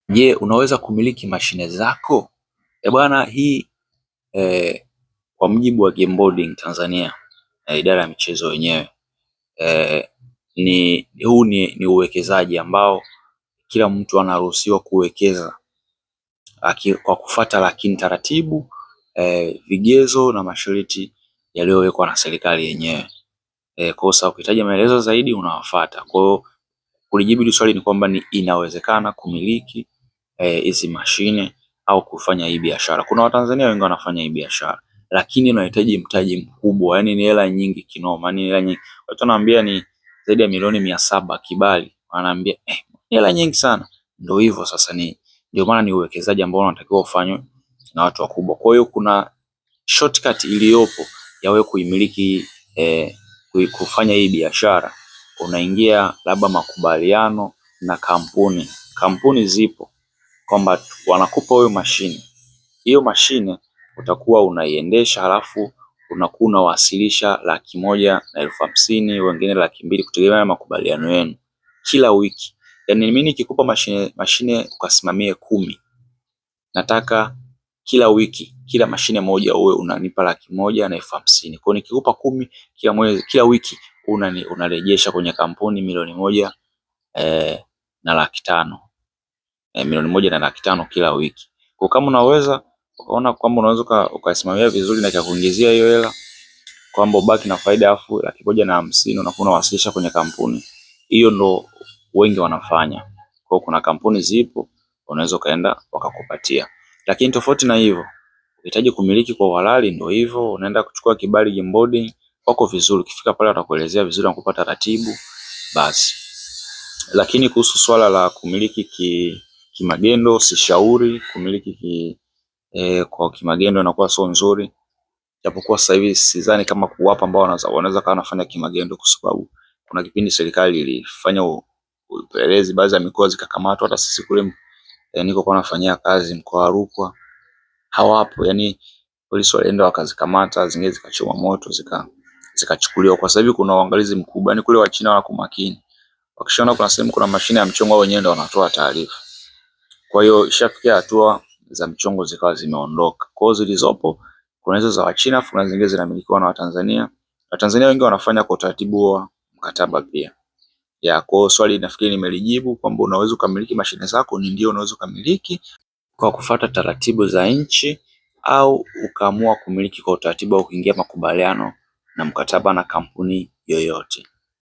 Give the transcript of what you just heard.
Je, unaweza kumiliki mashine zako? E bwana, hii kwa mujibu wa Game Boarding Tanzania, idara ya michezo wenyewe, ni huu ni uwekezaji ambao kila mtu anaruhusiwa kuwekeza kwa kufata, lakini taratibu, vigezo na masharti yaliyowekwa na serikali yenyewe. Kwa hiyo ukihitaji maelezo zaidi unawafuata. Kwa hiyo kulijibu hili swali ni kwamba ni inawezekana kumiliki hizi mashine au kufanya hii biashara. Kuna Watanzania wengi wanafanya hii biashara, lakini unahitaji mtaji mkubwa, yani ni hela nyingi kinoma, yani hela nyingi. Watu wanaambia ni zaidi ya milioni 700 kibali, wanaambia hela nyingi sana. Ndio hivyo sasa, ni ndio maana ni uwekezaji ambao unatakiwa ufanywe na watu wakubwa. Kwa hiyo kuna shortcut iliyopo ya wewe kuimiliki kufanya hii biashara. Unaingia labda makubaliano na kampuni. Kampuni zipo kwamba wanakupa wewe mashine, hiyo mashine utakuwa unaiendesha halafu unakuwa unawasilisha 150,000, wengine 200,000 kutegemea na makubaliano yenu kila wiki. Yani mimi nikikupa mashine ukasimamie 10, nataka kila wiki kila mashine moja uwe unanipa 150,000. Kwa hiyo nikikupa 10 kila mwezi, kila wiki unarejesha kwenye kampuni milioni 1 na 500,000. 1,500,000 kila wiki. Kwa kama unaweza ukaona kwamba unaweza ukasimamia vizuri na ikakuingizia hiyo hela kwamba ubaki na faida afu 150,000 unakuwa unawasilisha kwenye kampuni. Hiyo ndo wengi wanafanya. Kwa kuna kampuni zipo unaweza ukaenda wakakupatia. Lakini tofauti na hivyo, ukihitaji kumiliki kwa uhalali ndo hivyo, unaenda kuchukua kibali Game Board, wako vizuri, ukifika pale watakuelezea vizuri na kukupa taratibu basi. Lakini kuhusu swala la kumiliki kimagendo sishauri kumiliki kwa kimagendo inakuwa sio nzuri. Japokuwa sasa hivi sidhani kama kuwapa ambao wanaweza kuwa wanafanya kimagendo kwa sababu kuna kipindi serikali ilifanya upelelezi baadhi ya mikoa zikakamatwa, hata sisi kule niko nafanyia kazi mkoa wa Rukwa hawapo, yani polisi walienda wakazikamata, zingine zikachoma moto, zikachukuliwa. Kwa sasa hivi kuna uangalizi mkubwa, yani kule Wachina wako makini, wakishaona kuna sehemu kuna mashine ya mchongo, wao wenyewe ndio wanatoa taarifa. Kwa hiyo ishafikia hatua za mchongo zikawa zimeondoka. Kwa hiyo zilizopo kuna hizo za Wachina, kuna zingine zinamilikiwa na Watanzania. Watanzania wengi wanafanya kwa utaratibu wa mkataba pia. Ya, kwa hiyo swali nafikiri nimelijibu kwamba unaweza ukamiliki mashine zako, ni ndio unaweza ukamiliki kwa kufuata taratibu za nchi au ukaamua kumiliki kwa utaratibu wa kuingia makubaliano na mkataba na kampuni yoyote.